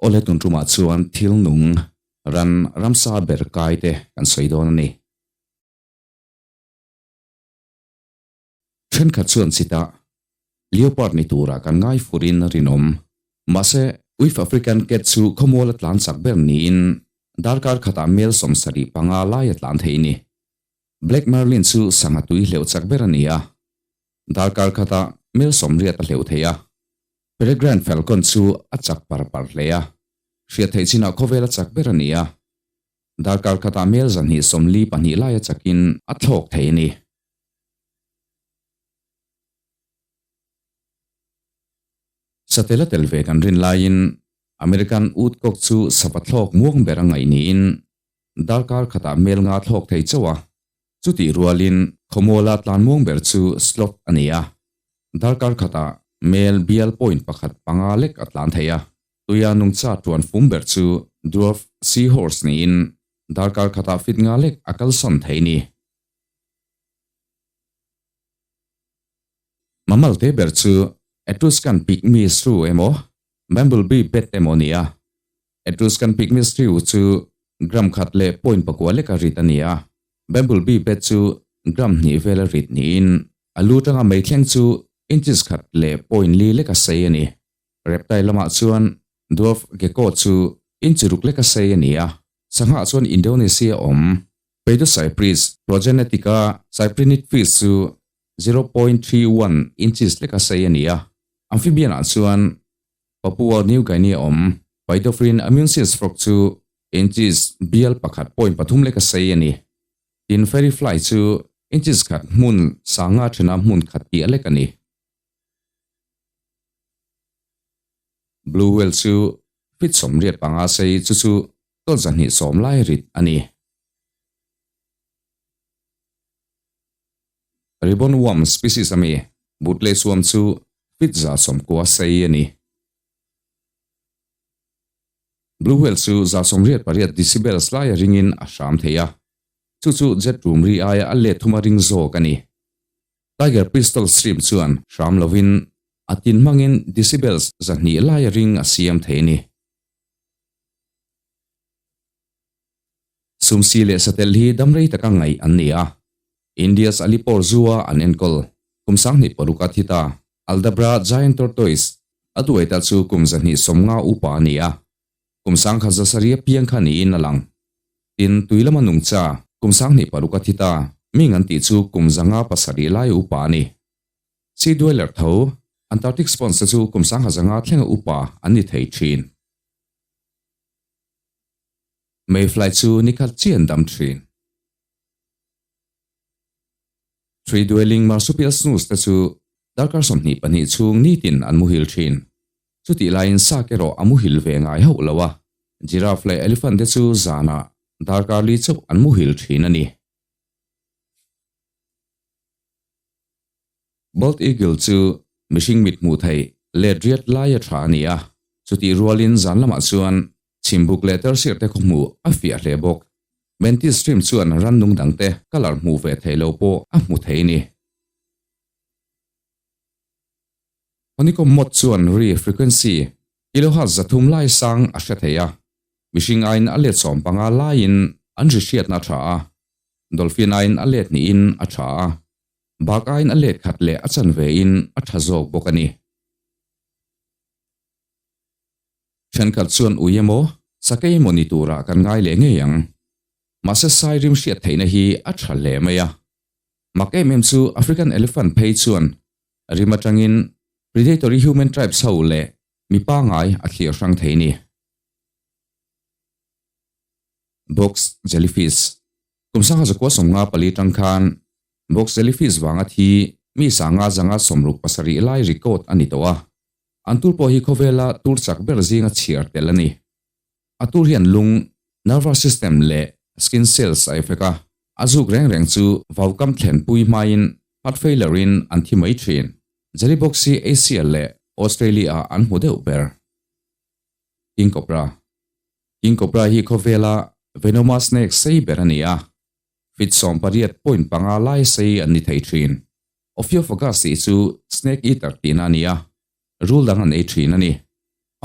Awle tun tumah chuan thil nung ran ramsa ber kai te kan sawi dawn a ni. Thenkhat chuan chitah leopard ni tura kan ngai furin a rinawm. Mahse, Uif African cat chu khawmual a tlan chak ber niin darkar khatah mel 75 lai a tlan thei a ni. Black Marlin chu sangha tui hleuh chak ber a ni a, darkar khatah mel 80 a hleuh thei a. Peregrine Falcon chu a chak par par hle a, hriat theih chinah khawvel a chak ber a ni a. Darkar khatah mel 242 lai a chakin a thlawk thei a ni. Satel a tel ve kan rin laiin American Woodcock chu sava thlawk muang ber a ngaih niin darkar khatah mel nga thlawk thei chauh a, chutih rualin khawmuala tlan muang ber chu sloth a ni a, darkar khatah mel bial point pakhat panga lek a tlan thei a, tuia nungcha tuan fum ber chu dwarf seahorse niin darkar khatah fit nga lek a kalsawn thei ni. Mammal te ber chu Etruscan Pygmy Shrew emaw Bumblebee Bat emaw a ni a. Etruscan Pygmy Shrew chu gram khat leh point pakua leka rit a ni a, Bumblebee Bat chu gram hnih vela rit niin a lu tanga mei thleng chu inches khat leh point li leka sei a ni. Reptile lamah chuan Dwarf Gecko chu inch ruk leka sei a ni a, sangha chuan Indonesia awm Paedocypris progenetica cyprinid fish chu 0.31 inches leka sei a ni a, amphibian ah chuan Papua New Guinea awm Paedophryne ameuensis frog chu inches bial pakhat point pathum leka sei a ni. Tin fairy fly chu inches khat hmun sanga thena hmun khat piah lek a ni. Blue whale chu feet 85 sei chu chu Tawt 210 lai rit a ni. Ribbon worm species a mi, Butle's worm chu feet 190 sei a ni. Blue whale chu 188 decibels laia ringin a hram thei a, chu chu jet rum ri aia a let thuma ring zawk a ni. Tiger pistol shrimp chuan hram lovin a tin hmangin decibels 200 laia ring a siam thei a ni. Sumsi leh satel hi damrei taka ngaih an ni a, India's Alipore Zoo-a an enkawl. Kum 2006 a thi ta. Aldabra Giant Tortoise a duaita chu kum 250 upa a ni a, kum 1700 piang kha niin a lang. Tin, tui lama nungcha kum 26 a thi ta, ming an tih chu kum 507 lai upa a ni. Sea dweller tho, Antarctic sponge te chu kum 1500 thlenga upa an ni thei thin. Mayfly chu ni khat chian dam thin. Tree dwelling marsupial snooze te chu darkar 22 chhung nitin an muhil thin. Chutih laiin sak erawh a muhil ve ngai hauh lo a, giraffe leh elephant te chu zanah darkar li chauh an muhil thin a ni. Bald eagle chu mihring mit hmuh theih let riat lai a tha a ni a, chutih rualin zan lamah chuan chhimbuk leh tersiar te khaw hmuh a fiah hle bawk. Mantis shrimp chuan rannung dangte colour hmuh ve theih lo pawh a hmu thei a ni. Honeycomb moth chuan ri frequency kilohertz 300 lai sang a hre thei a, mihring aiin a let 15 laiin an ri hriatna a tha a, dolphin aiin a let hnihin a tha a. Bak aiin a let khat leh a chanve in a tha zawk bawk a ni. Thenkhat chuan ui emaw, sakei emaw ni turah kan ngai leh ngei ang. Mahse sai rim hriat theihna hi a tha hle mai a. Mak em em chu African elephant phei chuan rim atangin predatory human tribes ho leh mi pangai a thlir hrang thei ni. Box jellyfish Kum 1954 tang khan box jellyfish vanga thi mi 567 lai record a ni tawh a. An tur pawh hi khawvela tur chak ber zinga chhiar tel a ni. A tur hian lung, nervous system leh skin cells a effect a. A zuk reng reng chu vaukam thlen pui hmain heart failure in an thi mai thin. Jelly box hi Asia leh Australia ah an hmu deuh ber. King Cobra King Cobra hi khawvela venomous snake sei ber a ni a, feet 18.5 lai sei an ni thei thin. Ophiophagus tih chu snake eater tihna a ni a, rul dang an ei thin a ni.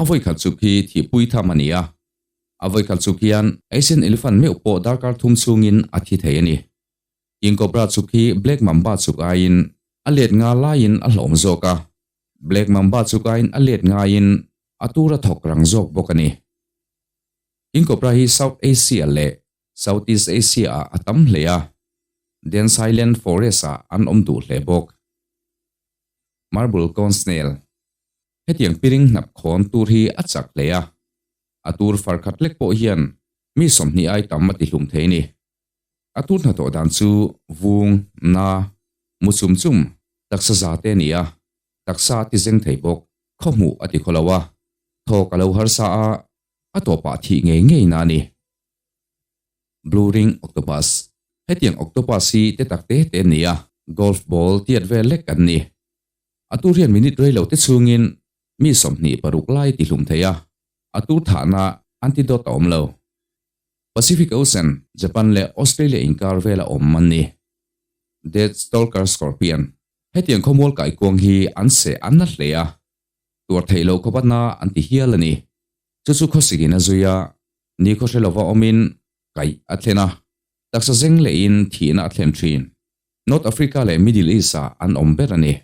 A vawi khat chuk hi thihpui tham a ni a, a vawi khat chuk hian Asian elephant meuh pawh darkar thum chhungin a thi thei a ni. King cobra chuk hi black mamba chuk aiin a let nga laiin a hlawm zawk a, black mamba chuk aiin a let ngaiin a tur a thawk rang zawk bawk a ni. King cobra hi South Asia leh Southeast Asia ah a tam hle a, Dense Highland Forest ah an awm duh hle bawk. Marble cone snail. Hetiang piring hnap khawn tur hi a chak hle a, a tur far khat lek pawh hian mi 20 ai tam a ti hlum thei ni. A tur hnathawh dan chu vung, na, mu chum chum, taksa za te a ni a, taksa a ti zeng thei bawk, khawhmuh a ti khaw lo a, thawk a lo harsa a, a tawpah thih ngei ngei na a ni. Blue ring octopus, Hetiang octopus hi te tak te te an ni a, golf ball tiat vel lek an ni. A tur hian minute rei lo te chhungin mi 26 lai ti hlum thei a, a tur thahna antidote a awm lo. Pacific Ocean, Japan leh Australia inkar vela awm an ni. Death stalker scorpion, Hetiang khawmual kaikuang hi an seh an na hle a, tuar theih loh khawp atna an ti hial a ni. Chu chu khawsikin a zui a, ni khaw hre lova awmin kaih a thlen a, taksa zeng lehin thihna a thlen thin. North Africa leh Middle East-ah an awm ber a ni.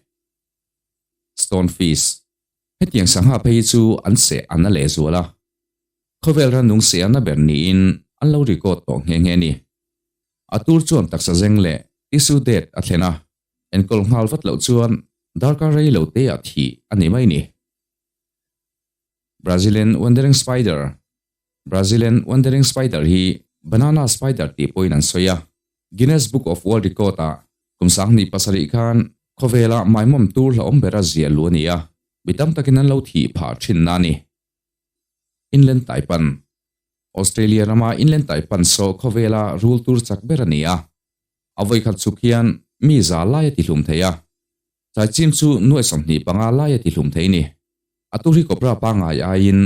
Stone fish, Hetiang sangha phei hi chu an seh an na lehzual a, khawvel rannung seh a na ber niin an lo record tawh nghe nghe a ni. A tur chuan taksa zeng leh tissue death a thlen a, enkawl nghal vat loh chuan darkar rei lo te ah thih a ni mai ni. Brazilian Wandering Spider, Brazilian Wandering Spider hi Banana Spider tih pawhin an sawi a. Guinness Book of World Record ah kum 2007 khan khawvela maimawm tur hlauhawm bera ziah luh a ni a, mi tam takin an lo thih phah thinna a ni. Inland Taipan, Australia rama Inland Taipan saw khawvela rul tur chak ber a ni a, a vawikhat chhuk hian mi za lai a tihlum thei a, Chaichim chu nuai 25 lai a tihlum thei ni. A tur hi cobra pangai aiin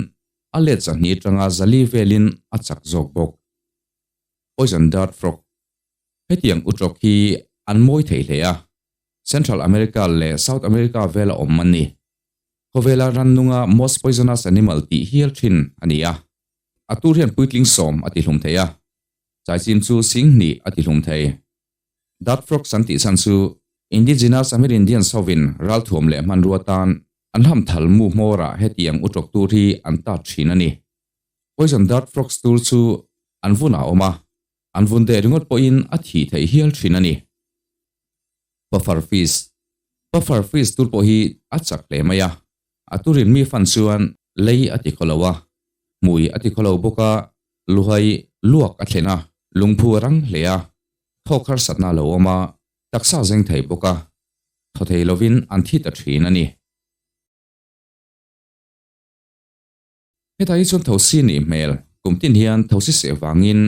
a let 200 atanga 400 velin a chak zawk bawk. Poison dart frog. Hetiang utrawk hi an mawi thei hle a, Central America leh South America vela awm an ni. Khawvela rannunga most poisonous animal tih hial thin a ni a. A tur hian puitling 10 a tihlum thei a, chaichim chu 2000 a tihlum thei. Dart frogs an tih chhan chu Indigenous Amerindians hovin ralthuam leh hmanrua tan an ham thal mu hmawrah hetiang utrawk tur hi an tat thin a ni. Poison dart frogs tur chu an vun a awm a, an vun deh ringawt pawhin a thih theih hial thin a ni. Puffer fish, Puffer fish tur pawh hi a chak hle mai a, a turin mi fan chuan lei a ti khaw lo a, hmui a ti khaw lo bawk a, luhai luak a thlen a, lungphu a rang hle a, thawk harsatna a lo awm a, taksa a zeng thei bawk a, thaw thei lovin an thi ta thin a ni. Hetah hi chuan thosi nih hmel kum tin hian thosi seh vangin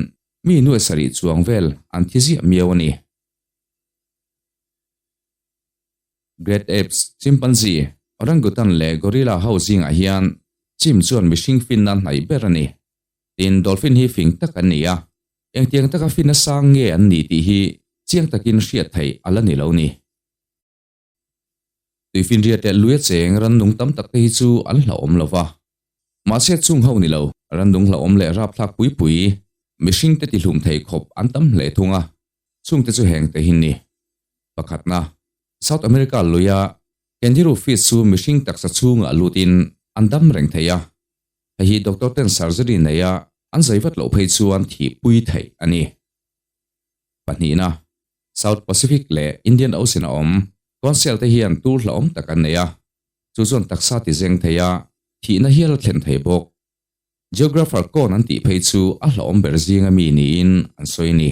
mi nuai sarih chuang vel an thi ziah miau a ni. Great apes, chimpanzee, orangutan leh gorilla ho zingah hian chim chuan mihring finna hnaih ber a ni. Tin, dolphin hi fing tak an ni a, engtiang taka finna sang nge an ni tih hi chiang takin hriat theih a la ni lo ni. Tuifinriat leh luia cheng rannung tam tak te hi chu an hlauhawm lo va. Mahse chung ho ni lo, rannung hlauhawm leh rapthlak pui pui, mihring te tihlum thei khawp an tam hle thung a, chung te chu heng te hi ni. Pakhatna, South America luia Candiru fish chu mihring taksa chhungah lutin an dam reng thei a, hei hi doctor ten surgery neia an zai vat loh phei chuan thihpui theih a ni. Pahnihna, South Pacific leh Indian Ocean a awm Conch te hian tur hlauhawm tak an nei a, chu chuan taksa ti zeng thei a, thihna hial a thlen thei bawk. Geographer cone an tih phei chu a hlauhawm ber zinga mi niin an sawi a ni.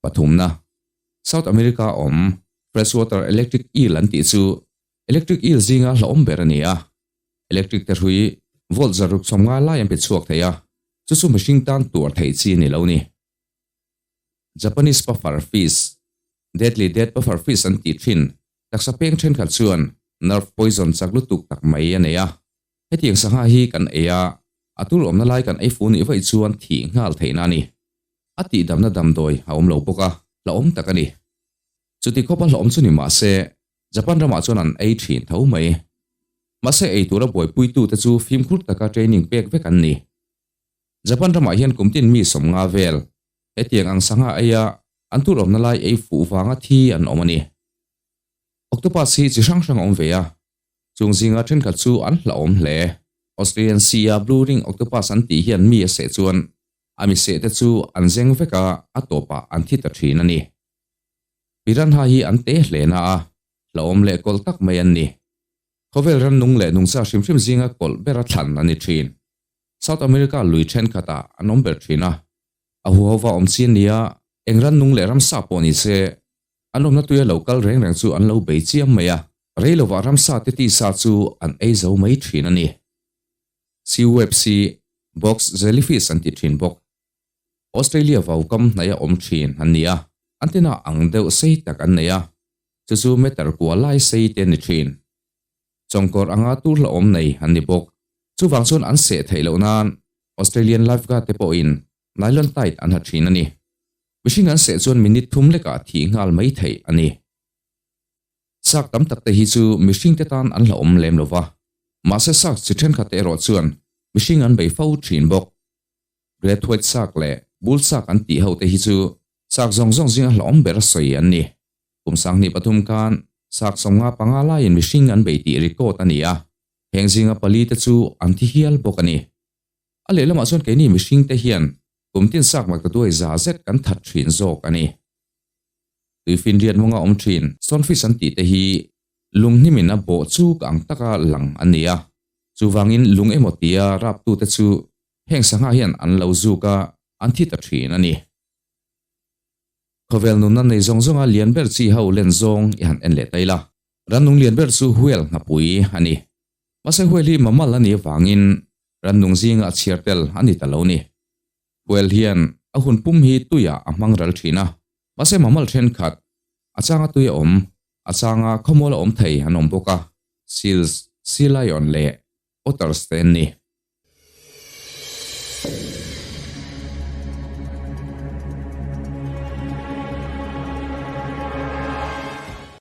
Pathumna, South America a awm Freshwater electric eel an tih chu electric eel zinga hlauhawm ber a ni a, electric te hrui volt 150 lai an pe chhuak thei a, chu chu mihring tan tuar theih chi a ni lo ni. Japanese puffer fish, Deadly dead puffer fish an tih thin, taksa peng thenkhat chuan nerve poison chak lutuk tak mai a nei a. Hetiang sangha hi kan ei a, a tur awmna lai kan ei fu nih vaih chuan thih nghal theihna a ni. A tihdamna damdawi a awm lo bawk a, hlauhawm tak a ni. Chuti khawpa hlauhawm chu ni mah se, Japan ramah chuan an ei thin tho mai. Mahse ei tura buaipuitute chu fimkhur taka training pek vek an ni. Japan ramah hian kum tin mi 50 vel hetiang ang sangha eia an tur awmna lai ei fuh vanga thi an awm a ni. Octopus hi chi hrang hrang a awm ve a, chung zinga thenkhat chu an hlauhawm hle. Australian Sea-a blue ring octopus an tih hian mi a seh chuan a mi seh te chu an zeng vek a, a tawpah an thi ta thin a ni. Piranha hi an te hle na a, hlauhawm leh kawlh tak mai an ni. Khawvel rannung leh nungcha hrim hrim zinga kawlh bera thlan a ni thin. South America lui thenkhatah an awm ber thin a, a huhova awm chi a ni a, eng rannung leh ramsa pawh ni se, an awmna tuia lo kal reng reng chu an lo bei chiam mai a, rei lovah ramsa te tisa chu an ei zo mai thin a ni. Sea webs hi box jellyfish an ti thin bawk. Australia vau kam hnaih a awm thin an ni a, antenna ang deuh sei tak an nei a, chu chu meter kua lai sei te a ni thin. Chawngkawr anga tur hlauhawm nei an ni bawk. Chuvang chuan an seh theih loh nan Australian lifeguard te pawhin nylon tight an ha thin a ni. Mihring an seh chuan minute thum lekah thih nghal mai theih a ni. Sak tam tak te hi chu mihring te tan an hlauhawm lem lo va, mahse sak chi thenkhat te erawh chuan mihring an bei fo thin bawk. Great White Shark leh Bull Shark an tih ho te hi chu shark zawng zawng zinga hlauhawm ber a sawi an ni. Kum 2003 khan shark 55 laiin mihring an bei tih record a ni a, heng zinga pali te chu an thi hial bawk a ni. A lehlamah chuan keini mihring te hian kum tin shark maktaduai za zet kan that thin zawk a ni. Tuifinriat mawnga awm thin stonefish an tih te hi lunghnimin a bawh chuk ang taka lang an ni a, chuvangin lung emaw tia raptute chu Heng sangha hian an lo zuk a, an thi ta thin a ni. Khawvel nunna nei zawng zawnga lian ber chi ho len zawng i han en leh ta ila. Rannung lian ber chu whale nghapui a ni. Mahse whale hi mammal a nih avangin rannung zinga a chhiar tel a ni ta lo ni. Whale hian a hun pum hi tuiah a hmang ral thin a, mahse mammal thenkhat a changa tui a awm, a changa khawmual a awm thei an awm bawk a, seals, sea lion leh otters te an ni.